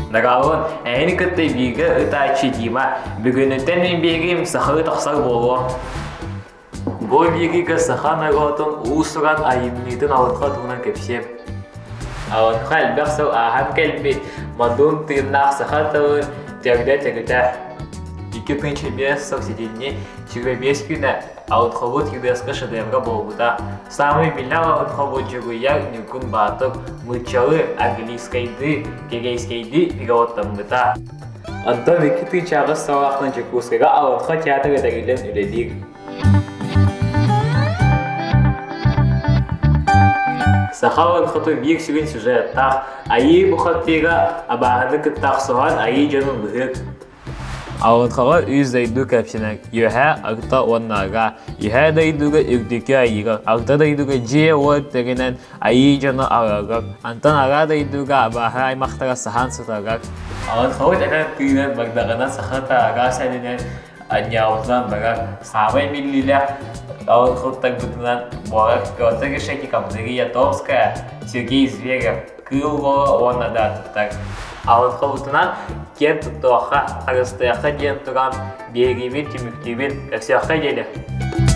Нагаалын эһини кытта бииргэ ытааччы Дима бүгүнүттэн мин биһигим сахалыы тахсар буолуо. Бу биһиги саха норуотун уус-уран айымньытын алынха туһунан кэпсиэм. Алынха элбэх сыл ааһан кэлбит модун тыыннаах саха тылын төрдө төрүтэ. 2005 сыл сэтинньи 25 күнэ Алынхобут ЮНЕСКО шедевра буолбута. Саамай биллэр Алынхобут дьугуйар Ньургун Баатыр нууччалыы, английскайдыы, кэриэйскэйдии переводтаммыта. Онтон 2008 сыллаахтан Дьокуускайга Алынха театр тэриллэн үлэлиир. Саха олоҥхотун биир сүрүн сюжеттаах Айыы бухатыыра абааһыны кытта охсуһан айыы дьонун быһыыр. Алынхаҕа үс дойду кэпсэнэр: Үөһээ, Орто уонна Арҕаа. Үөһээ дойдуга үрдүкү айыыга, Орто дойдуга дьиэ-уот тэринэн айыы дьоно араргар, онтон Арҕаа дойдуга абааһы аймахтара саһаан сытаргар. Алынхабыт этэн тыынан бардаҕына саха таараа сэнинэн анньаабытынан барар. Саамай биллиилээх алынхылтарбытынан буолар Петр Решетников, Дария Томская, Сергей Зверев, Кыыл Уола уонна да атыттар. Алынхабытынан киэн туттуохха, харыстыахха диэн туран биэриибин түмүктүүбүн. Өсүөххэ диэри.